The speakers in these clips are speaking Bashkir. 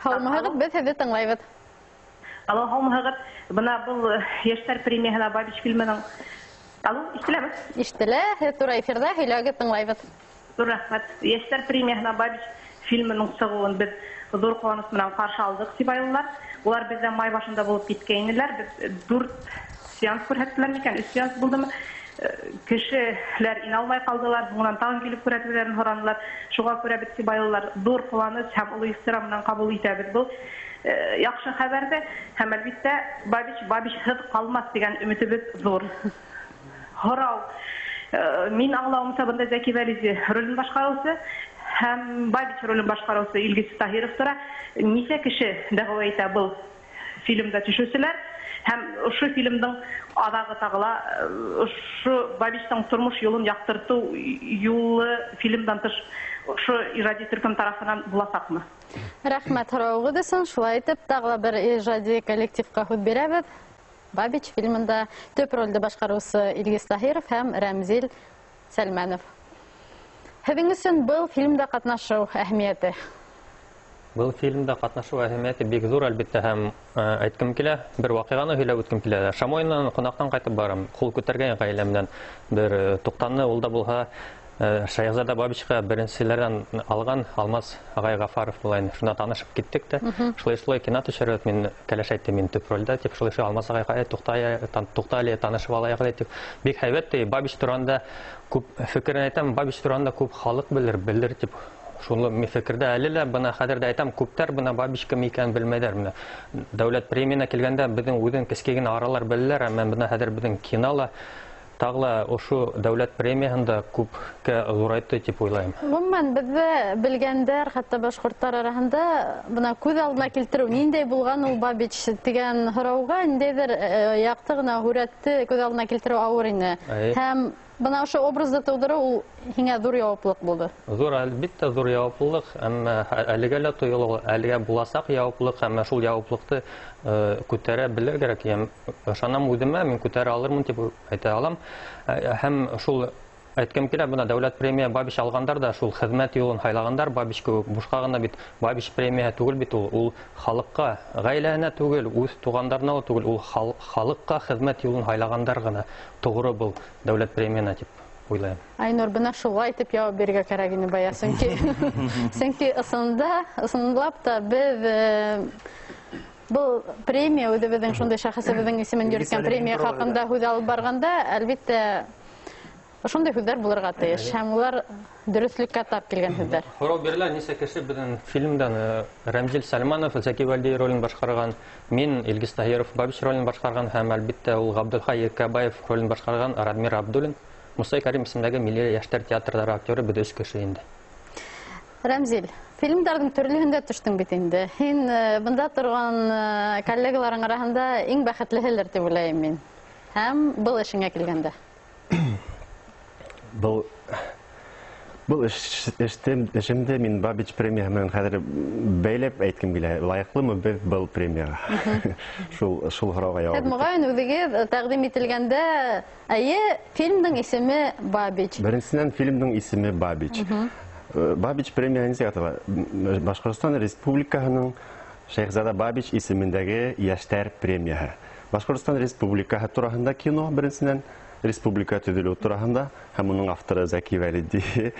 Һаумыһығыҙ, беҙ һеҙҙе тыңлайбыҙ. Алло, һаумыһығыҙ. Бына был йәштәр премияһына Бабич фильмының. Алло, ишетеләме? Ишетелә, һеҙ тура эфирҙа, һөйләгеҙ, тыңлайбыҙ. Ҙур рәхмәт. Йәштәр премияһына Бабич фильмының сығыуын беҙ ҙур ҡыуаныс менән ҡаршы алдыҡ, сибайлылар. Улар беҙҙә май башында булып киткәйнеләр. Беҙ 4 сеанс күрһәттеләр микән, 3 сеанс булдымы? Кешеләр инә алмай ҡалдылар, һуңынан тағын килеп күрһәтеүҙәрен һоранылар. Шуға күрә беҙ сибайлылар ҙур ҡыуаныс һәм оло ихтирам менән ҡабул итәбеҙ был яҡшы хәбәрҙе. Һәм әлбиттә Бабич Бабичһыҙ ҡалмаҫ тигән өмөтөбөҙ ҙур. Һорау. Мин аңлауымса, бында Зәки Вәлиди ролен башҡарыусы һәм Бабич ролен башҡарыусы Илгиз Таһиров тора. Нисә кеше дәғүә итә был фильмда төшөүселәр? Һәм ошо фильмдың аҙағы тағы ла ошо Бабичтың тормош юлын яҡтыртыу юлы фильмдан тыш ошо ижади төркөм тарафынан буласаҡмы? Рәхмәт һорауығыҙ өсөн. Шулай итеп, тағы ла бер ижади коллективҡа һүҙ бирәбеҙ. Бабич фильмында төп ролде башҡарыусы Илгиз Таһиров һәм Рәмзил Сәлмәнов. Һеҙҙең өсөн был фильмда ҡатнашыу әһәмиәте? Был фильмда ҡатнашыу әһәмиәте бик ҙур, әлбиттә, һәм әйткем килә, бер ваҡиғаны һөйләп үткем килә. Шамойнан ҡунаҡтан ҡайтып барам, ҡул күтәргән ғаилә менән бер туҡтаны, ул да булһа, Шәйехзада Бабичҡа беренселәрҙән алған Алмаз ағай Ғафаров була инде. Шунда танышып киттек тә. Шулай-шулай кино төшөрөп, мин кәләш әйтте, мин төп ролдә, тип шулай-шулай Алмаз ағайға, туҡта әле, танышып алайыҡ әле, тип. Бик һәйбәт, ти, Бабич тураһында күп фекерен әйтәм, Бабич тураһында күп халыҡ белер, белер, тип. Шуны мин фекерҙә әле лә, бына хәҙер дә әйтәм, күптәр бына Бабич кем икәнен белмәйҙәр. Менә дәүләт премияһына килгәндә беҙҙең үҙен кескәй генә аралар беләләр, әммә бына хәҙер беҙҙең кинола тағы ла ошо дәүләт премияһында күпкә ҙурайтты тип уйлайым. Ғөмүмән, беҙҙе белгәндәр, хатта башҡорттар араһында бына күҙ алдына килтереү, ниндәй булған ул Бабич тигән һорауға ниндәйҙер яҡты ғына һүрәтте күҙ алдына килтереү ауыр ине. Һәм бына ошо образды тыуҙырыу ул һиңә ҙур яуаплылыҡ булды. Ҙур, әлбиттә, ҙур яуаплылыҡ, әммә әлегә лә тойола, әлегә буласаҡ яуаплылыҡ, әммә шул яуаплылыҡты күтәрә белер кәрәк. Йәм, ышанам үҙемә, мин күтәрә алырмын тип әйтә алам. Һәм шул әйткем килә, бына дәүләт премия Бабич алғандар да шул хеҙмәт юлын һайлағандар Бабич кеүек. Бушҡа ғына бит Бабич премияһы түгел бит ул, ул халыҡҡа, ғаиләһенә түгел, үҙ туғандарына ла түгел, ул халыҡҡа хеҙмәт юлын һайлағандар ғына тоғро был дәүләт премияһына тип уйлайым. Айнур, бына шулай итеп яуап бирергә кәрәк ине бая, сөнки ысынлап та беҙ был премия үҙебеҙҙең шундай шәхесебеҙҙең исемен йөрөткән премия хаҡында һүҙ алып барғанда, әлбиттә, ошондай һүҙҙәр булырға тейеш, һәм улар дөрөҫлөккә тап килгән һүҙҙәр. Һорау бирелә, нисә кеше беҙҙең фильмдан Рәмзил Сәлманов Зәки Вәлиди ролен башҡарған, мин Илгиз Таһиров Бабич ролен башҡарған һәм әлбиттә ул Ғабделхай Иркәбаев ролен башҡарған Радмир Абдуллин, Мусай Карим исемендәге Милли йәштәр театрҙары актеры, беҙ өс кеше инде. Рәмзил, фильмдарҙың төрлөһөндә төштөң бит инде. Һин бында торған коллегаларың араһында иң бәхетлеһелер тип уйлайым мин. Һәм был эшеңә килгәндә. Был эшемде мин Бабич премияһы менән хәҙер бәйләп әйткем килә. Лайыҡлымы беҙ был премияға? Шул һорауға яуап Һеҙ моғайын үҙегеҙ тәҡдим ителгәндә, әйе, фильмдың исеме Бабич. Беренсенән, фильмдың исеме Бабич. Бабич премияһы нисек атала? Башҡортостан Республикаһының Шәйехзада Бабич исемендәге йәштәр премияһы. Башҡортостан Республикаһы тураһында кино, беренсенән, республика төҙөлөү тураһында, һәм уның авторы Зәки Вәлиди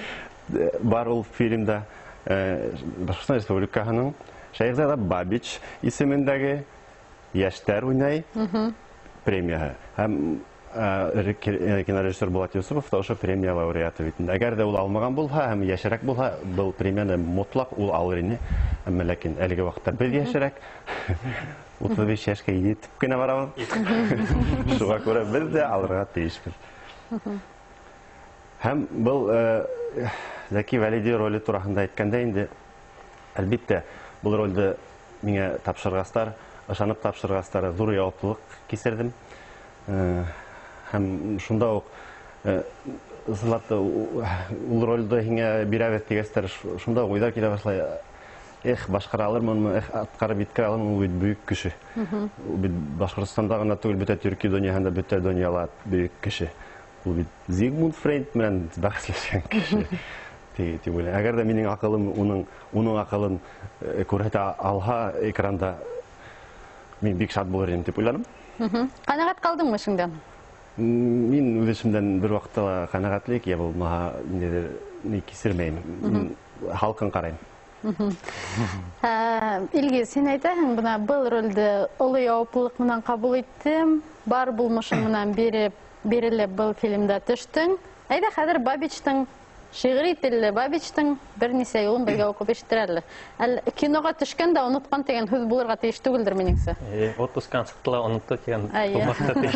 бар ул фильмда. Башҡортостан Республикаһының Шәйехзада Бабич исемендәге йәштәр уйнай премияһы. Һәм кинорежиссер Булат Юсупов та ошо премия лауреаты бит инде. Әгәр дә ул алмаған булһа һәм йәшерәк булһа, был премияны мотлаҡ ул алыр ине. Әммә ләкин әлеге ваҡытта беҙ йәшерәк, 35 йәшкә етеп кенә барабыҙ. Шуға күрә беҙ ҙә алырға тейешбеҙ. Һәм был Зәки Вәлиди роле тураһында әйткәндә инде, әлбиттә, был ролде миңә тапшырғастар, ышанып тапшырғастар, ҙур яуаплылыҡ кисерҙем. Һәм шунда уҡ ысынлап та ул ролде һиңә бирәбеҙ тигәстәр, шунда уҡ уйҙар килә башлай. Эх, башҡара алырмынмы, эх, атҡарып еткерә алырмынмы, ул бит бөйөк кеше. Ул бит Башҡортостанда ғына түгел, бөтә төрки донъяһында, бөтә донъяла бөйөк кеше. Ул бит Зигмунд Фрейд менән бәхәсләшкән кеше. Тип уйлайым. Әгәр ҙә минең аҡылым уның аҡылын күрһәтә алһа экранда, мин бик шат булыр инем тип уйланым. Ҡәнәғәт ҡалдыңмы эшеңдән? Мин үҙ эшемдән бер ваҡытта ла ҡәнәғәтлек йә булмаһа ниҙер ни кисермәйем. Мин халҡын ҡарайым. Илгиз, һин әйтәһең, бына был ролде оло яуаплылыҡ менән ҡабул иттем, бар булмышым менән бирелеп был фильмда төштөң. Әйҙә, хәҙер Бабичтың шиғри телле Бабичтың бер нисә юлын бергә уҡып ишетер әле. Әле киноға төшкән дә онотҡан тигән һүҙ булырға тейеш түгелдер минеңсә. Отпусктан сыҡты ла онотто тигән булмаҫҡа тейеш.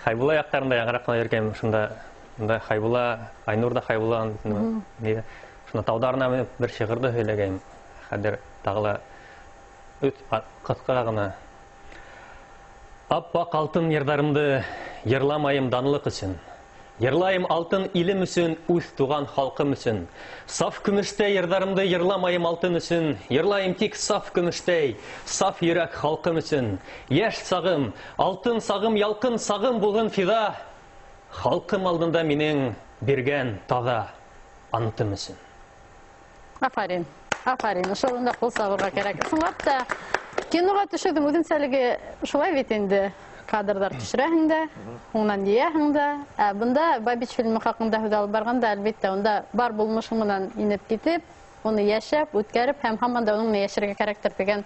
Хайбулла яҡтарында яңыраҡ ҡына йөрөгән, шунда унда Хайбулла, Айнур ҙа Хайбулла, шунда тауҙарына менеп бер шиғырҙы һөйләгәйем. Хәҙер тағы ла ҡыҫҡа ғына. Аппаҡ алтын йырҙарымды йырламайым данлыҡ өсөн. Йырлайым алтын илем өсөн, үҙ туған халҡым өсөн. Саф көмөштәй йырҙарымды йырламайым алтын өсөн. Йырлайым тик саф көмөштәй, саф йөрәк халҡым өсөн. Йәш сағым, алтын сағым, ялҡын сағым булһын фиҙа. Халҡым алдында минең биргән таҙа антым өсөн. Афарин, афарин. Ошо урында ҡул сабырға кәрәк. Ысынлап та, киноға төшөүҙең үҙенсәлеге шулай бит инде. Кадрҙар төшөрәһең дә, һуңынан йыяһың да. Ә бында Бабич фильмы хаҡында һүҙ алып барғанда, әлбиттә, унда бар булмышың менән инеп китеп, уны йәшәп, үткәреп һәм һаман да уның менән йәшәргә кәрәктер тигән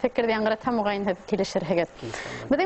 фекерҙе яңғыратһам, моғайын һеҙ килешерһегеҙ. Килешәм. Беҙҙең